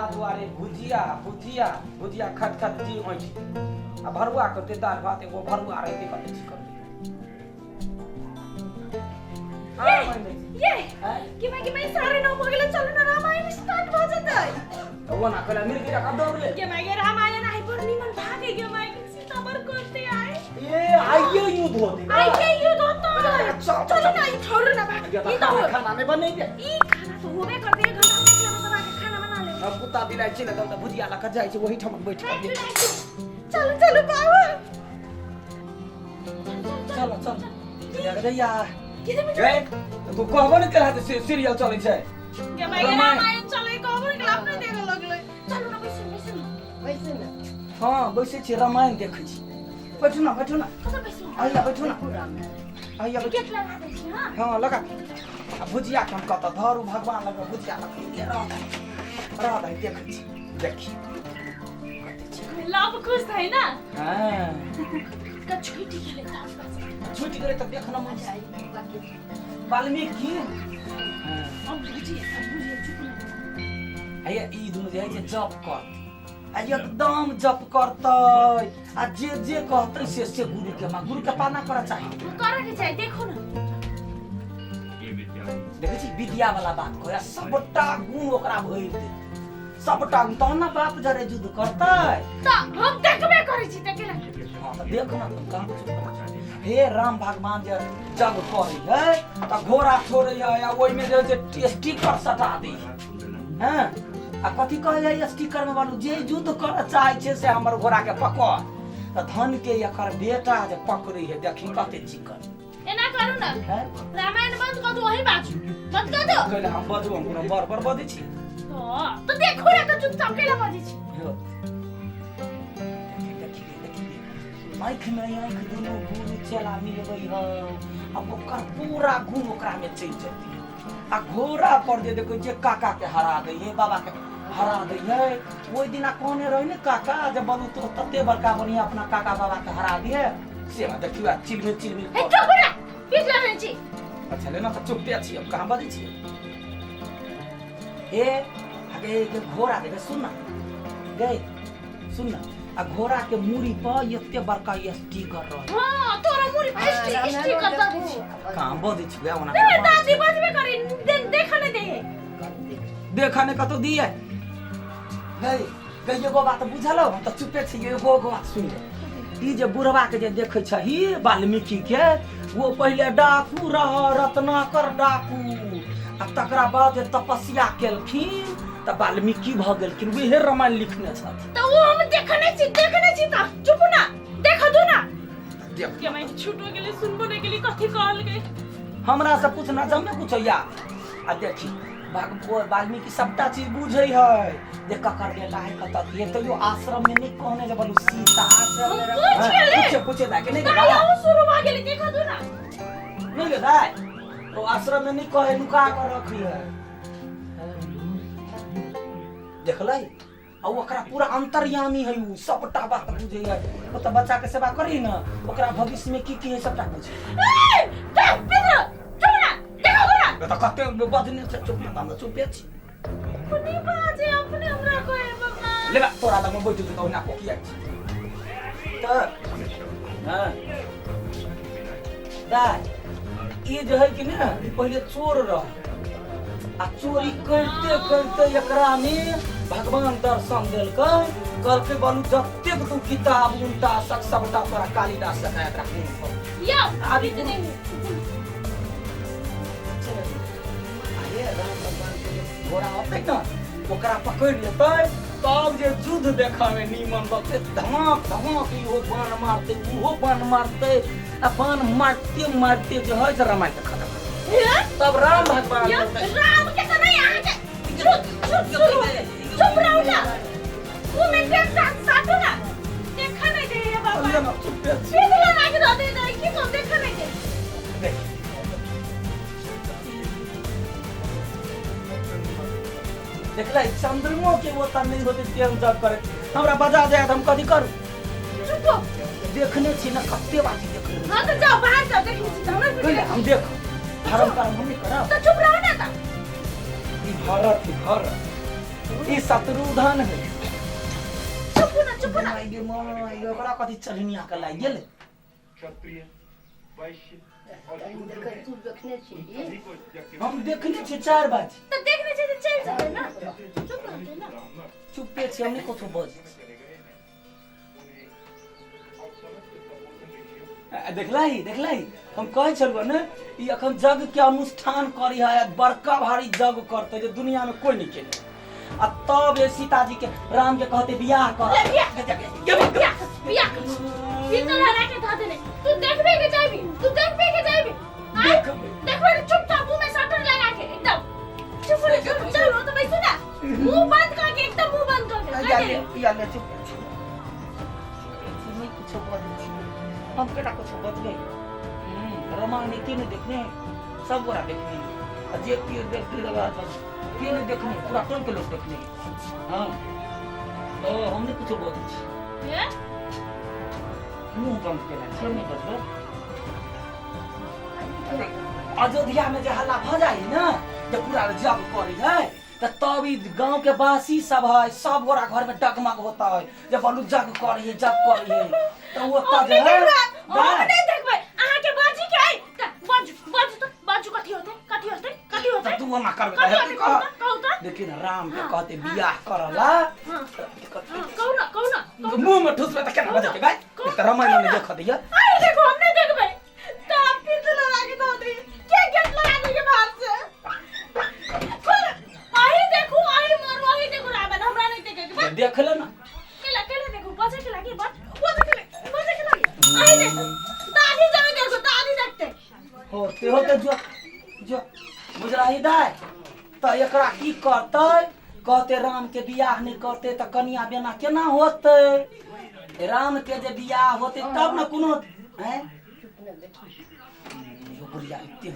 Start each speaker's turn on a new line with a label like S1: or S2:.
S1: दुआरे भुजिया भुजिया भुजिया खात खात जी ऐठ आ भरुआ करते दालि भात एगो भरुआ रहते कते छी करते।
S2: ये ये कि मैं 9:30 भऽ गेलै, चलू ना रामायण स्टार्ट भऽ जेतै।
S1: ओ ना कहला मिल गेला कब दौड़ले।
S2: गे माय गे रामायण आइ बड़ निमन भागे गे माय गे सीता बड़ करते आइ।
S1: ए आइए युद्ध होते।
S2: आइए युद्ध होतै।
S1: चल
S2: चलू ना ई छोड़ू ना भाग। ई तऽ हो
S1: खाना नहीं बनेंगे।
S2: ई खाना तऽ होबे करतै, एक घंटा देख लेबै तब आके खाना बना लेबै।
S1: अब कुत्ता बिलाइ छै ने तब भुजिया लऽ कऽ जाइ छै ओही ठाम बैठ
S2: राखू राखू, चलू चलू बाबा।
S1: चल चल दैया
S2: की देबै?
S1: गए तू कहबो ने केलहा जे सीरियल चलै छै।
S2: गे माय गे रामायण चलै कहबो ने केलहा, अपने देखऽ लगलै। चलू ना बैसू बैसू ना।
S3: बैसू ना।
S1: हाँ बैसै छी, रामायण देखै छी। बैठू ना बैठू ना।
S2: कतऽ बैसू?
S1: आइया बैठू ना। आइया बैठू।
S2: गेट लगा दै छी। हाँ
S1: हाँ लगा। आ भुजिया के हम कतऽ धरू? भगवान लग भुजिया लग रह दही रह दही, देखै छी देखी।
S2: लव खुश है ना?
S1: हाँ
S2: का छुटि गेलै 10 बजे।
S1: छुटि गेलै तऽ देखना मन वाल्मीकि।
S2: हम बुझिए हम बुझिए, चुप ना।
S1: हैया ई दुनू जे है से जप करतै आ एकदम जप करतै आ जे जे कहतै से से गुरु के माँ गुरु के पालना करऽ चाही।
S2: करऽ के चाही। देखो ना
S1: देखै छी विद्या वाला बात कहै सबटा गुण ओकरा भरि देतै सबटा गुण, तहन ने बाप जरे युद्ध करतै।
S2: तऽ हम देखबे करै छी तऽ केना?
S1: हाँ तऽ देख ना तुम कहाँ चुप करै छी। हे राम भगवान जे जग करै है तऽ घोड़ा छोड़ै है आ ओहिमे जे है से स्टिकर सटा दै है। हैं आ कथी कहै है स्टिकर में बालू जे युद्ध करऽ चाहै छै से हमर घोड़ा के पकड़ तऽ धन के एकर बेटा जे पकड़ै है देखी कते चिकन।
S2: एना करू ना
S1: हैं
S2: रामायण बंद कऽ दू, वही बाजू बंद कऽ दू।
S1: कहले हम बजबो हम कोनो बड़ बड़ बजै छी।
S2: तऽ देखो ना तऽ चुपचाप केला बजै छी।
S1: यो देखी देखी देखी आँखि में आँखि दुनू गुरु चेला मिलबै है आ ओकर पूरा गुण ओकरा में चलि जेतै आ घोड़ा पर जे देखै छियै काका के हरा दै है बाबा के हरा दै है। ओहि दिना कहने रही ने काका जे बलू तो तते बड़का बढ़िया अपना काका बाबा के हरा दिए से देखियौ आ चिलमिल चिलमिल
S2: हे चुप ना पीस लेने छी।
S1: अच्छा लेना तऽ चुपे छी अब कहाँ बजै छियै। हे आगे के घोड़ा देखे सुन ना गए सुन ना आ घोड़ा के मूड़ी पर एते बड़का स्टिकर रहे।
S2: हां तोरा मूड़ी पर स्टिकर दऽ दै छी।
S1: कहाँ बजै छी वएह ओना
S2: नहीं दादी बजबे करी देखऽ नहि दै है।
S1: देखऽ नहि कतौ दिए गई गई एगो बात बुझल हम तऽ चुपे छी एगो एगो बात सुन ले। ई जे बुढ़वा के जे देखै छही वाल्मीकि के वो पहिले डाकू रह रत्नाकर डाकू आ तकरा बाद जे तपस्या केलखिन तऽ वाल्मीकि भऽ गेलखिन उहे रामायण लिखने छथिन।
S2: तऽ ओ हम देखने छी देखने छी तऽ चुप ना देख दू ना।
S1: देख
S2: के मैं छूटो गेली सुनबो नहि गेली कथी कहल गई
S1: हमरा से पूछना जब ने पूछैया। आ देखी वाल्मीकि सबटा चीज बुझै है जे ककर बेटा है कतऽ के तैयो आश्रम में नहीं कहने जे बोलू सीता
S3: आश्रम में
S2: हम पूछ गेलै।
S1: पूछे पूछे दाइ के नहीं
S2: दाइ
S1: दाइ
S2: अहूँ शुरू भऽ गेली देख दू ना।
S1: नहीं गे दाइ तो आश्रम में नहीं कहे नुका कर रखी है देखलै आ ओकरा पूरा अंतर्यामी है उ सबटा बात बुझै है। ओ तऽ बच्चा के सेवा करी ना ओकरा भविष्य में की की है सबटा बुझै।
S2: ए, देख, पित्र, चुप ना, देखो दू ना।
S1: तऽ कते बजने छै चुप ना हम चुपे छी।
S2: अपने बाजे अपने हमरा कहे बाबा।
S1: लेबा तोरा लग में बैठू तऽ ओहिना कोकिया छी तऽ हाँ दाइ ई जे है कि ने ई पहिले चोर रह आ चोरी करते करते एकरा में भगवान दर्शन देलकै कहलकै बोलू जतेक तू किताब उल्टा सक सबटा तोरा कालिदास से एकरा गुण पर।
S2: यौ,
S1: आबि
S2: बीत नहीं।
S1: अरे राम भगवान के जे घोड़ा होतै ने ओकरा पकड़ि लेतै तब जे युद्ध देखऽ में नीमन लगतै धमाक धमाक इहो बाण मारतै उहो बाण मारतै आ बाण मारते मारते जे है से रामायण के खत्म।
S2: हे?
S1: तब राम भगवान
S2: यौ,
S1: होतै।
S2: राम के तऽ नहि अहाँके चुप चुप शुरू चुप रहू ना मुँह में टेप साटू ना देखा नहीं दे हे बाबा।
S1: अरे ना, चुप छी।
S2: सीधे लाग दऽ दे दे की कहू देखा नहीं दे।
S1: देख। देखलै चंद्रमो के ओतऽ नहि होतै तेल जग करे हमरा बजा जाए तऽ हम कथी करू?
S2: चुप हो।
S1: देखने छी ना कते बात देखने।
S2: हाँ तो जाओ बाहर जाओ देखने छी हमरा
S1: कैले हम देख धर्म कर्म हम नहीं करब।
S2: तो चुप रहो ना त।
S1: ई भारत है भारत ई शत्रुधन है।
S2: चुप ना, चुप ना।
S1: माय गे माय, ओकरा कथी चढ़निया के लागि गेलै?
S3: क्षत्रिय, वैश्य और शूद्र
S4: तू देखने छी?
S3: सभी को यज्ञ
S1: हम देखने छियै 4 बाजी।
S2: तऽ देखने छै तऽ चलि जेतै ना, चुप रहतै ना।
S1: चुप्पे छी, हम नहि कथो बजै छी।
S3: चले गए हैं, उन्हें और समस्त तपोधन ऋषियों
S1: देखलही देखलही, हम कहै छलहुँ ने, ई अखन यज्ञ के अनुष्ठान करी है, बड़का भारी यज्ञ करतै जे दुनिया में कोई नहीं केने, आ तब ये सीताजी के राम के कहते बियाह कर।
S2: ले बियाह, बियाह, बियाह। भीतर हरा के धऽ देने। तू देखबे के जाबी, तू देखबे के जाबी।
S1: देखबै।
S2: देखबे के, चुपचाप मुंह में शटर लगा के एकदम चुप रह। चल चल, तो बैसू ना, मुंह बंद करके, एकदम मुंह बंद करके
S1: या
S2: कह
S1: ले
S2: दे।
S1: या ले, चुप छी, नहीं कुछो बजै छी हम, केना कुछो बजबै? रामायण के नहीं देखने हैं, सब गोरा देखने हैं, आ जे केओ देखते लगा के नहीं देखने, पूरा टोल के लोग देखने हैं। हाँ, ओ हम नहीं कुछो बजै छी।
S2: हैं?
S1: मुंह बंद केने छी, हम नहीं बजबै। अयोध्या में जे हल्ला भऽ जाइ ने, जे पूरा जग करै है, तऽ तब ई गांव के वासी सब है, सब गोरा घर में डगमग होता है जे बोलू जग करै है, जग करै है, तऽ ओतऽ
S2: हम
S1: जे
S2: नहीं
S1: है
S2: देखबै, हम
S1: दाय,
S2: नहीं देखबै। अहाँ के बाजी के आई त बाजू, बाजू त बाजू, कथी होतै, कथी होतै, कथी होतै?
S1: तऽ तू ओना करबै
S2: कथी
S1: तऽ
S2: होतै?
S1: हेतै।
S2: कहू
S1: कह।
S2: त, कहू त।
S1: देखी ने, राम के
S2: हाँ,
S1: कहते
S2: हाँ,
S1: बियाह करला।
S2: हाँ हाँ, कहू ना, कहू ना, कहू।
S1: मुंह में ठुसबै तऽ केना बजतै गाय?
S2: कहू।
S1: तऽ रामायण में देख दैया।
S2: अरे देखो, हम नहीं देखबै तो आप फिर से लगा के दो दी के गेट लगा देंगे बाहर से। खोल, आही देखू, आही मारू, आही देखू रावण, हमरा नहीं देखे के बस।
S1: देख ले ना।
S2: केला केला देखू, बजे के लागी, बज बजे के लागी, बजे के लागी, आही देखू, दादी जावे देखो, दादी देखते।
S1: होते होते जो जो बुझलही दाय, तऽ एकरा की करतै? कहते राम के बियाह नहि करतै तऽ कनिया बेना केना होतै? राम के जे बियाह होतै तब ने कोनो हैं?
S4: चुप ना बेटी।
S1: यो बुढ़िया एते।